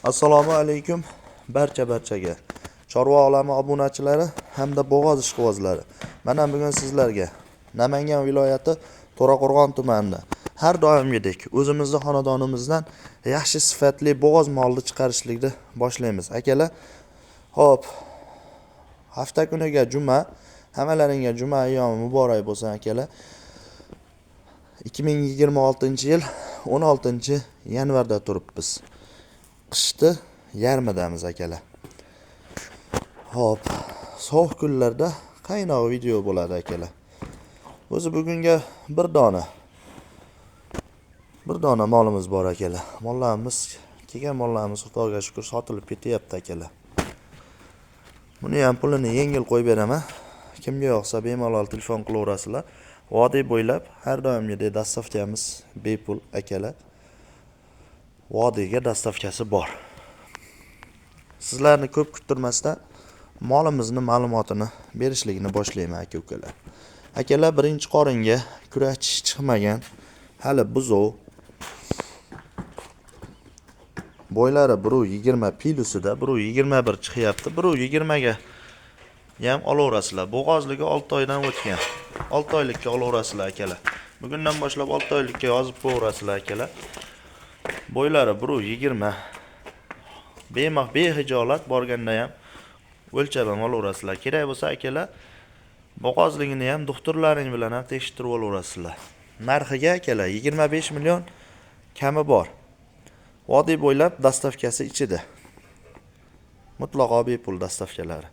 Assalomu alaykum barchaga. Chorva olami obunachilari hamda bo'g'oz ishqibozlari. Mana bugun sizlarga Namangan viloyati To'raqo'rg'on tumanida har doimgidek o'zimizni xonadonimizdan yaxshi sifatli bo'g'oz molni chiqarishlikni boshlaymiz. Akalar, xo'p, hafta kuniga juma, hammalaringga juma ayyomi muborak bo'lsin akalar. 2026-yil 16-yanvarda turibmiz. Qishni yarmidamiz akalar. Xo'p, sovuq kunlarda qaynoq video bo'ladi akalar. O'zi bugunga bir dona molimiz bor akalar. Mollarimiz, kelgan mollarimiz Xudoga shukr sotilib ketyapti akalar. Buni ham pulini yengil qo'yib beraman. Kimga yoqsa bemalol telefon qilaverasizlar. Vodiy bo'ylab har doimgidek dastavkamiz bepul akalar. Vodiyga dastavkasi bor. Sizlarni ko'p kuttirmasdan molimizni ma'lumotini berishlikni boshlayman aka-ukalar. Akalar, birinchi qoringa kurak tish chiqmagan, hali buzov. Bo'ylari 1.20 plusida, 1.21 chiqyapti, 1.20 ga ham olaverasizlar. Bo'g'ozligi 6 oydan o'tgan. 6 oylikka olaverasizlar akalar. Bugundan boshlab 6 oylikka yozib qo'yaverasizlar akalar. Bo'ylari 1.20. Behijolat borganda ham o'lchab ham olaverasizlar. Kerak bo'lsa akalar, bo'g'ozligini ham doktorlaring bilan ham tekshirib olaverasizlar. Narxiga akalar 25 million kami bor. Vodiy bo'ylab dastavkasi ichida. Mutlaqo bepul dastavkalari.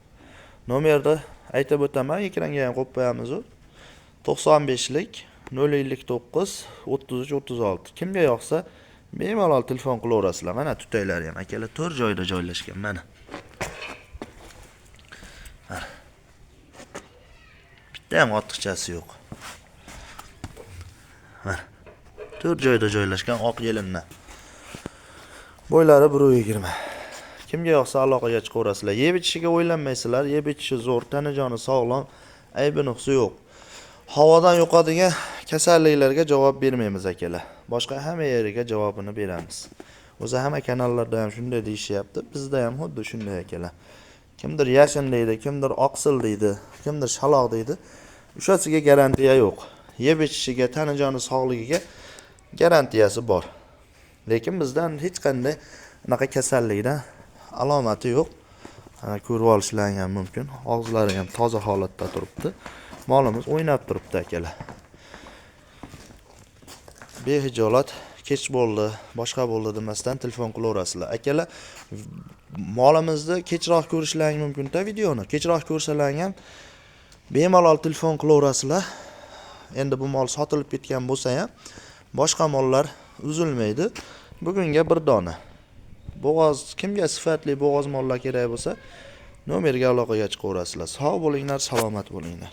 Nomerni aytib o'taman, ekranga ham qo'yib qo'yamiz u. 95lik 059 33 36. Kimga yoqsa bemalol telefon qilaverasizlar. Mana tutaylari ham akalar to'rt joyda joylashgan mana. Mana. Bitta ham ortiqchasi yo'q. Mana. To'rt joyda joylashgan oq yelindan. Bo'ylari 1.20. Kimga yoqsa aloqaga chiqaverasizlar. Yeb ichishiga o'ylanmaysizlar. Yeb ichishi zo'r, tana joni sog'lom, aybi nuqsi yo'q. Havodan yo'qadigan kasalliklarga javob bermaymiz akalar. Boshqa hamma yeriga javobini beramiz. O'zi hamma kanallarda ham shunday deyishyapti. Bizda ham xuddi shunday akalar. Kimdir yashin deydi, kimdir oqsil deydi, kimdir shaloq deydi. O'shasiga garantiya yo'q. Yeb ichishiga, tana joni sog'ligiga garantiyasi bor. Lekin bizdan hech qanday anaqa kasallikdan alomati yo'q. Ana ko'rib olishlaring ham mumkin. Og'izlari ham toza holatda turibdi. Molimiz o'ynab turibdi akalar. Behijolat kech bo'ldi, boshqa bo'ldi demasdan telefon qilaverasizlar. Akalar, molimizni kechroq ko'rishlaring mumkin-da videoni. Kechroq ko'rsalaring ham bemalol telefon qilaverasizlar. Endi bu mol sotilib ketgan bo'lsa ham boshqa mollar uzilmaydi. Bugunga bir dona. Bo'g'oz, kimga sifatli bo'g'oz mollar kerak bo'lsa, nomerga aloqaga chiqaverasizlar. Sog' bo'linglar, salomat bo'linglar.